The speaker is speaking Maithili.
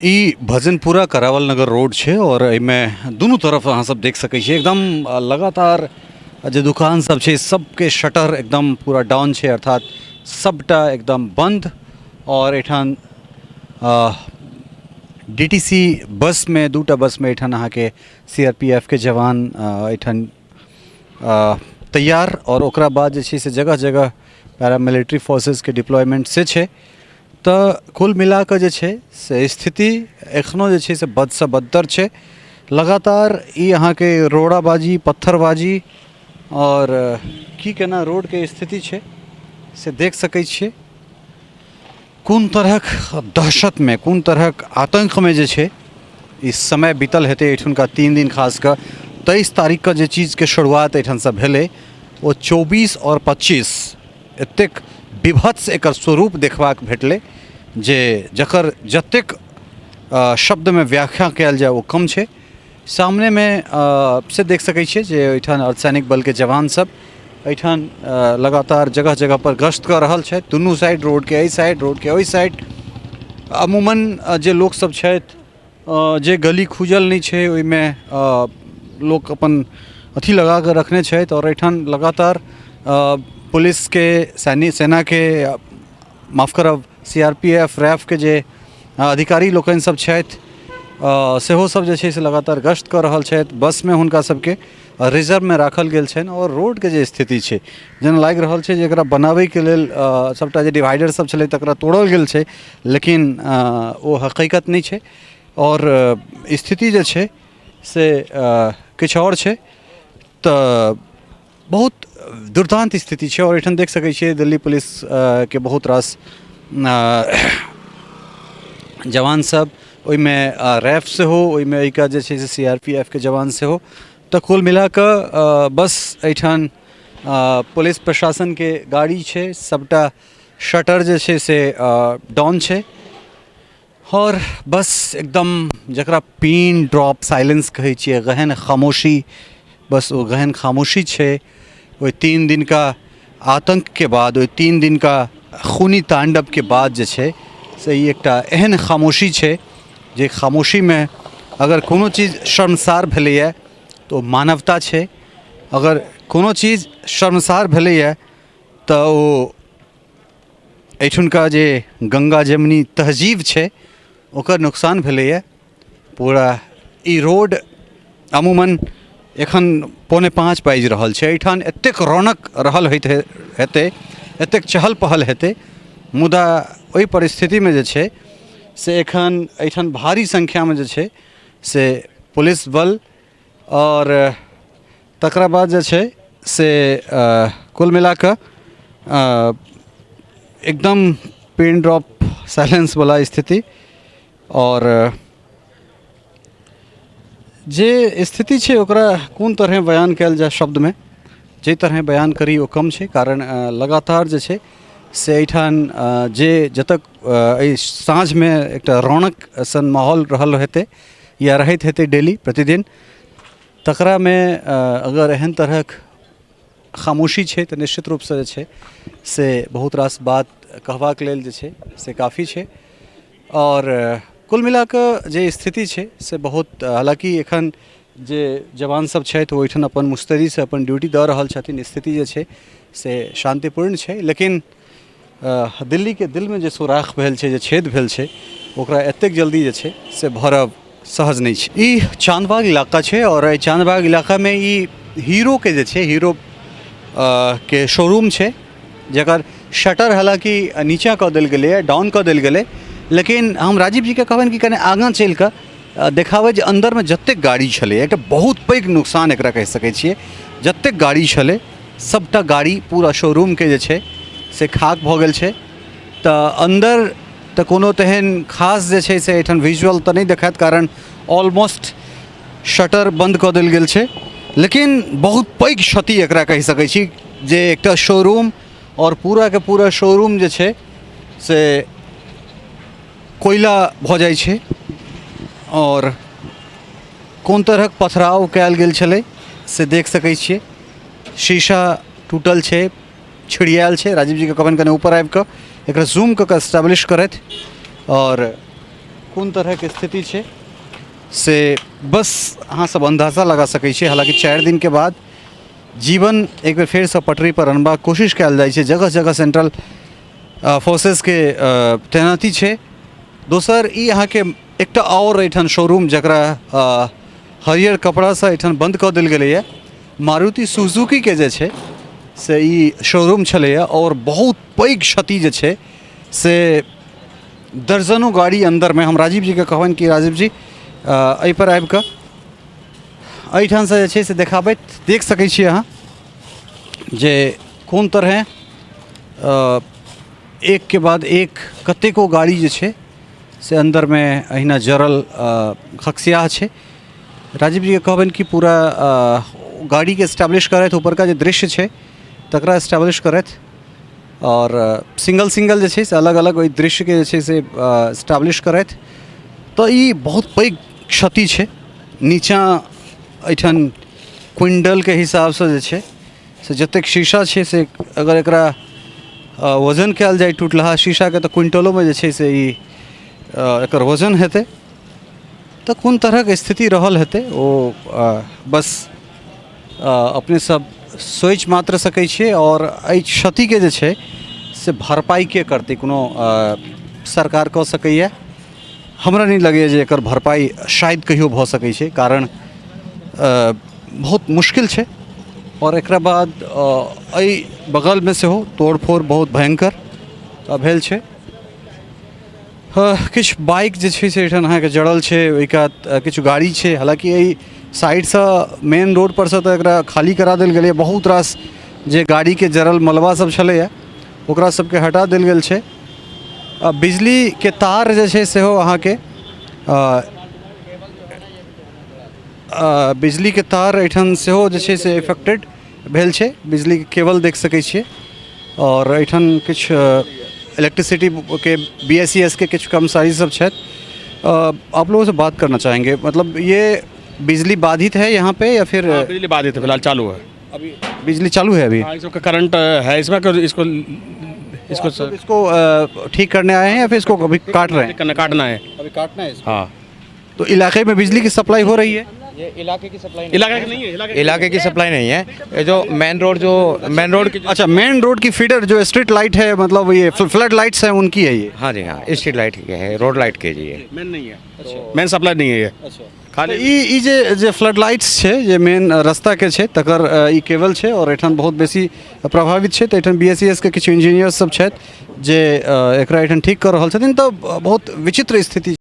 ई भजनपुरा करावल नगर रोड छै और एहिमे दुनू तरफ अहाँ सब देख सकै छियै एकदम लगातार जे दुकान सब छै सबके शटर एकदम पूरा डाउन छै, अर्थात सबटा एकदम बंद। और एहिठाम डी टी सी बसमे, दूटा बसमे एहिठाम अहाँके सी आर पी एफ के जवान एहिठाम तैयार। और ओकरा बाद जे छै से जगह जगह पैरामिलिट्री फोर्सेसके डिप्लॉयमेंट से छै। तऽ कुल मिला कऽ जे छै से स्थिति एखनो जे छै से बदसँ बदतर छै। लगातार ई अहाँके रोड़ाबाजी, पत्थरबाजी आओर की केना रोडके स्थिति छै से देख सकै छियै। कोन तरहक दहशतमे, कोन तरहक आतङ्कमे जे छै ई समय बीतल हेतै एहिठुनका 3 दिन, खास कऽ 23 तारीखके जे चीजके शुरुआत एहिठामसँ भेलै ओ 24 आओर 25 एतेक विभत्स एकर स्वरूप देखबाक भेटलै जे जकर जतेक शब्दमे व्याख्या कयल जाय ओ कम छै। सामनेमे से देख सकै छियै जे एहिठाम अर्धसैनिक बलके जवान सब एहिठाम लगातार जगह जगह पर गश्त कऽ रहल छथि, दुनू साइड रोडके एहि साइड, रोडके ओहि साइड। अमूमन जे लोकसब छथि, जे गली खुजल नहि छै ओहिमे लोक अपन अथी लगाकऽ रखने छथि। आओर एहिठाम लगातार पुलिसके, सैन्य सेनाके, माफ करब, सी आर पी एफ रैफके जे अधिकारी लोकनि सब छथि सेहो सब जे छै से लगातार गश्त कऽ रहल छथि। बसमे हुनका सबके रिजर्वमे राखल गेल छनि। आओर रोडके जे स्थिति छै, जेना लागि रहल छै जे एकरा बनाबैके लेल सबटा जे डिवाइडर सब छलै तकरा तोड़ल गेल छै, लेकिन ओ हकीकत नहि छै। आओर स्थिति जे छै से किछु आओर छै। तऽ बहुत दुर्दान्त स्थिति छै। आओर एहिठाम देख सकै छियै दिल्ली पुलिसके बहुत रास जवान सब, ओहिमे रैफ सेहो, ओहिमे एहिके जे छै से सी आर पी एफ के जवान सेहो। तऽ कुल मिलाकऽ बस एहिठाम पुलिस प्रशासनके गाड़ी छै, सबटा शटर जे छै से डाउन छै आओर बस एकदम जकरा पिन ड्रॉप साइलेंस कहै छियै, गहन खामोशी, बस ओ गहन खामोशी छै। ओहि 3 दिनका आतङ्कके बाद, ओहि 3 दिनका खूनी ताण्डवके बाद जे छै से ई एकटा एहन खामोशी छै जे खामोशीमे अगर कोनो चीज शर्मसार भेलैए तऽ ओ मानवता छै। अगर कोनो चीज शर्मसार भेलैए तऽ ओ एहिठुनका जे गङ्गा जमुनी तहजीब छै ओकर नुकसान भेलैए। पूरा ई रोड अमूमन एखन 4:45 बाजि रहल छै, एहिठाम एतेक रौनक रहल होइत हेतै, एतेक चहल पहल हेतै, मुदा ओहि परिस्थितिमे जे छै से एखन एहिठाम भारी संख्यामे जे छै से पुलिस बल आओर तकरा बाद जे छै से कुल मिलाकऽ एकदम पिन ड्रॉप साइलेंसवला स्थिति। आओर जे स्थिति छै ओकरा कोन तरहे बयान कयल जाय शब्दमे, जाहि तरहे बयान करी ओ कम छै। कारण लगातार जे छै से एहिठाम जे जतऽ एहि साँझमे एकटा रौनक सन माहौल रहल हेतै या रहैत हेतै डेली प्रतिदिन, तकरामे अगर एहन तरहक खामोशी छै तऽ निश्चित रूपसँ जे छै से बहुत रास बात कहबाक लेल जे छै से काफी छै। आओर कुल मिलाकऽ जे स्थिति छै से बहुत, हालाँकि एखन जे जवान सब छथि ओ एहिठाम अपन मुस्तैदीसँ अपन ड्यूटी दऽ रहल छथिन, स्थिति जे छै से शान्तिपूर्ण छै, लेकिन दिल्लीके दिलमे जे सुराख भेल छै, जे छेद भेल छै, ओकरा एतेक जल्दी जे छै से भरब सहज नहि छै। ई चाँदबाग इलाका छै आओर एहि चाँदबाग इलाकामे ई हीरोके जे छै, हीरो के शोरूम छै, जकर शटर हालाँकि नीचाँ कऽ देल गेलैए, डाउन कऽ देल गेलै, लेकिन हम राजीव जीके कहबनि कि कनि आगाँ चलिकऽ देखाबै जे अन्दरमे जतेक गाड़ी छलै, एकटा बहुत पैघ नुकसान एकरा कहि सकै छियै, जतेक गाड़ी छलै सबटा गाड़ी पूरा शोरूमके जे छै से खाक भऽ गेल छै। तऽ अन्दर तऽ कोनो तेहन खास जे छै से एहिठाम विजुअल तऽ नहि देखायत, कारण ऑलमोस्ट शटर बन्द कऽ देल गेल छै, लेकिन बहुत पैघ क्षति एकरा कहि सकै छी जे एकटा शोरूम आओर पूराके पूरा शोरूम जे छै से कोयला भऽ जाइ छै। आओर कोन तरहक पथराव कयल गेल छलै से देख सकै छियै, शीशा टूटल छै, छिड़ियायल छै। राजीव जीके कहबनि कनि ऊपर आबि कऽ एकरा जूम कऽ कऽ एस्टेब्लिश करथि। आओर कोन तरहके स्थिति छै से बस अहाँसभ अन्दाजा लगा सकै छियै। हालाँकि 4 दिनके बाद जीवन एक बेर फेरसँ पटरीपर अनबाक कोशिश कयल जाइ छै। जगह जगह सेंट्रल फोर्सेसके तैनाती छै। दोसर ई अहाँके एकटा आओर एहिठाम शोरूम जकरा हरियर कपड़ासँ एहिठाम बन्द कऽ देल गेलैए, मारुति सुजुकीके जे छै से ई शोरूम छलैए आओर बहुत पैघ क्षति जे छै से दर्जनों गाड़ी अन्दरमे। हम राजीव जीके कहबनि कि राजीव जी एहिपर आबिकऽ एहिठामसँ जे छै से देखाबैत देख सकै छी अहाँ जे कोन तरहे एकके बाद एक कतेको गाड़ी जे छै से अन्दरमे अहिना जरल खकसियाह छै। राजीव जीके कहबनि कि पूरा गाड़ीके एस्टेब्लिश करथि, ऊपरका जे दृश्य छै तकरा एस्टेब्लिश करथि आओर सिंगल सिंगल जे छै से अलग अलग ओहि दृश्यके जे छै से एस्टेब्लिश करथि। तऽ ई बहुत पैघ क्षति छै। नीचाँ एहिठाम क्विंटलके हिसाबसँ जे छै से जतेक शीशा छै से अगर एकरा वजन कयल जाय टुटलाहा शीशाके तऽ क्विंटलोमे जे छै से ई एकर वजन हेतै। तऽ कोन तरहक स्थिति रहल हेतै ओ बस अपने सब सोचि मात्र सकै छियै। आओर एहि क्षतिके जे छै से भरपाइ के करतै? कोनो सरकार कऽ सकैए? हमरा नहि लगैए जे एकर भरपाइ शायद कहियो भऽ सकै छै, कारण बहुत मुश्किल छै। आओर एकरा बाद एहि बगलमे सेहो तोड़फोड़ बहुत भयङ्कर भेल छै। किछु बाइक जे छै से एहिठाम अहाँके जड़ल छै, ओहि कात किछु गाड़ी छै। हालाँकि एहि साइडसँ मेन रोड परसँ तऽ एकरा खाली करा देल गेलैए। बहुत रास जे गाड़ीके जड़ल मलबा सब छलैए ओकरा सबके हटा देल गेल छै। आ बिजलीके तार जे छै सेहो अहाँके बिजलीके तार एहिठाम सेहो जे छै से इफेक्टेड भेल छै। बिजलीके केबल देख सकै छियै आओर एहिठाम किछु इलेक्ट्रिसिटी के BSES के किछु कर्मचारी सब छथि। आप लोगों से बात करना चाहेंगे, मतलब ये बिजली बाधित है यहाँ पे या फिर? हाँ, बिजली बाधित है, फिलहाल चालू है। अभी बिजली चालू है अभी? हाँ, इसको करंट है इसमें, इसको इसको आप लोग इसको ठीक करने आए हैं या फिर इसको अभी काट रहे हैं? करना, काटना है। अभी काटना है इसको? हाँ। तो इलाके में बिजली की सप्लाई हो रही है? ये इलाके की सप्लाई? इलाके की नहीं है, इलाके इलाके की सप्लाई नहीं है। ये जो मेन रोड, जो मेन रोड की अच्छा, मेन रोड की फीडर जो स्ट्रीट लाइट है, मतलब ये फ्लड लाइट्स हैं उनकी है ये? हाँ जी हाँ, स्ट्रीट लाइट की है, रोड लाइट के जी है। मेन नहीं है, मेन सप्लाई नहीं है ये। अच्छा, खाली ई ई जे जे फ्लड लाइट्स छै जे मेन रस्ताके छै तकर ई केबल छै आओर एहिठाम बहुत बेसी प्रभावित छै। तऽ एहिठाम BSES के किछु इंजीनियर सब छथि जे एकरा एहिठाम ठीक कऽ रहल छथिन। तऽ बहुत विचित्र स्थिति।